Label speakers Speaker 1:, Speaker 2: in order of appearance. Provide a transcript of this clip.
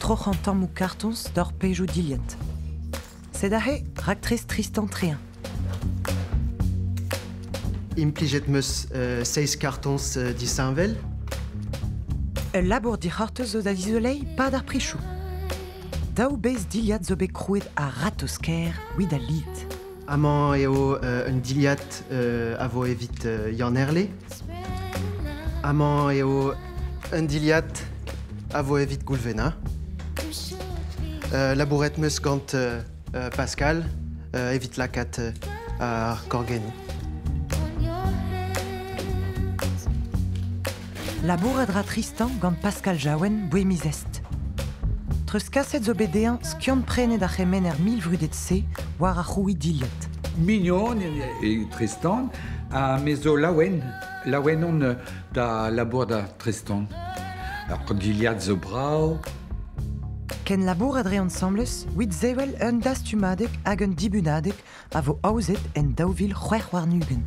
Speaker 1: troc'hañ tammoù kartoñs d'hor pejoù dilhad. Sed aze raktres Tristan Tréhin.
Speaker 2: Implijet 'm eus seizh kartoñs disheñvel.
Speaker 1: Ul labour dic'hortoz zo da zizoleiñ 'pad ar prichoù. Daou bezh dilhad zo bet krouet a-ratozh-kaer evit al lid.
Speaker 2: Amañ eo un dilhad a vo evit Yann-Herle. Amañ eo un dilhad a vo evit Goulvena. Labouret 'm eus gant Pascal evit lakaat ar korgennoù.
Speaker 1: Labourat 'ra Tristan gant Pascal Jaouen boemizest. Treuzkaset zo bet dezhañ skiant-prenet ar c'hemener milvrudet-se war ar c'hrouiñ dilhad.
Speaker 3: Mignon eo Tristan ha me zo laouen. Laouen on da labour da Tristan. Ar dilhad zo brav.
Speaker 1: Kenlabourat 'reont asambles 'vit sevel un dastumadeg hag un dibunadeg a vo aozet en 2026.